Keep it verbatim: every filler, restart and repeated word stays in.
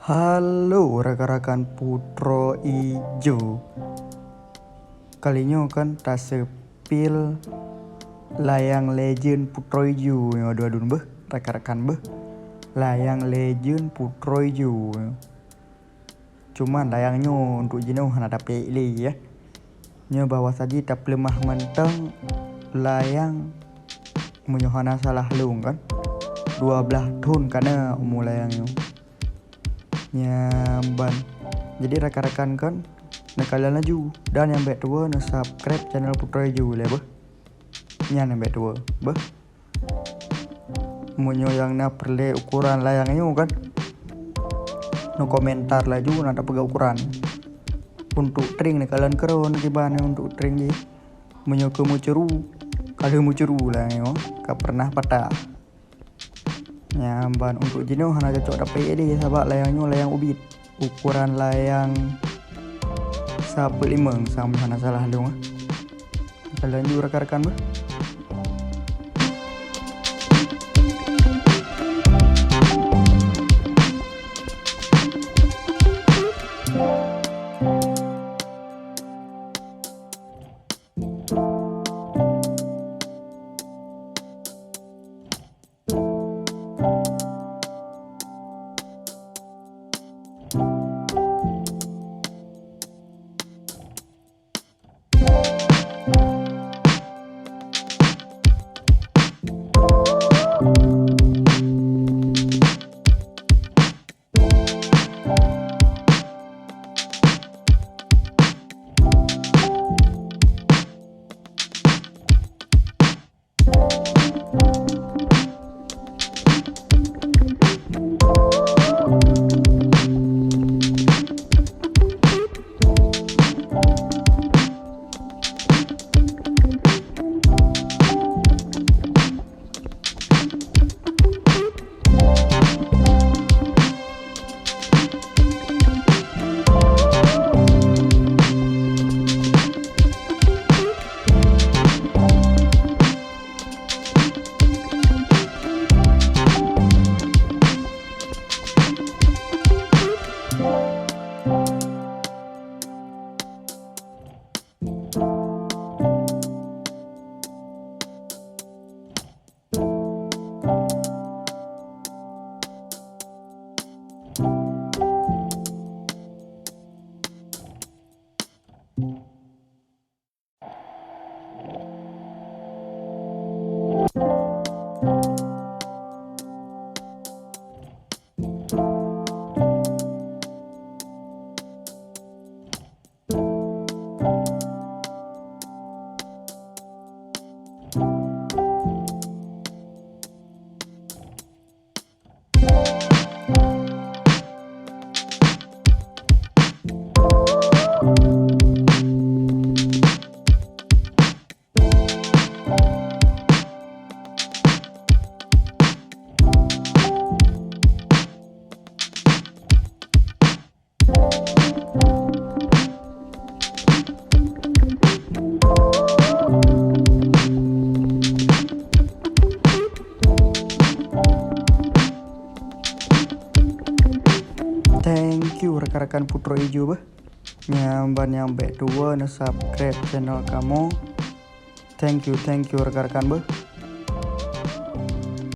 Halo rakan-rakan Putroe Ijo. Kali nyoe kan taseupil layang legend Putroe Ijo nyoe adun-adun beuh, rakan-rakan beuh. Layang legend Putroe Ijo. Cuman layang nyoe untuk jinoe hana tapék lé ya. Nyoe bahwa saji tapeuleumah mantong layang, meunyoe hana salah lôn kan, dua blaih thon kana umu layang nyoe. Nyan ban. Jadi rakan-rakan kan, neukalon laju dan nyang bèk tuwoe neusubscribe channel Putroe Ijo lé beuh. Nyan nyang bèk tuwoe beuh. Meunyoe nyang na peureulèe ukoran layang nyoe kan, neukomentar laju na tapeugah ukoran. Untuk tring neukalon keudroe kiban untuk tring jih. Meunyoe keu meucuru, ka lheueh meucuru layang nyoe, ka pernah patah. Nyan ban untuk jinoe hana cocok tapék lé sabab layang nyoe layang ubit. Ukoran layang sapeuet limong, sampoe hana salah lôn. Ka laju rakan-rakan beuh. Thank you rakan-rakan Putroe Ijo beuh. Nyan ban nyang bèk tuwoe neusubscribe channel kamoe. Thank you, thank you rakan-rakan beuh.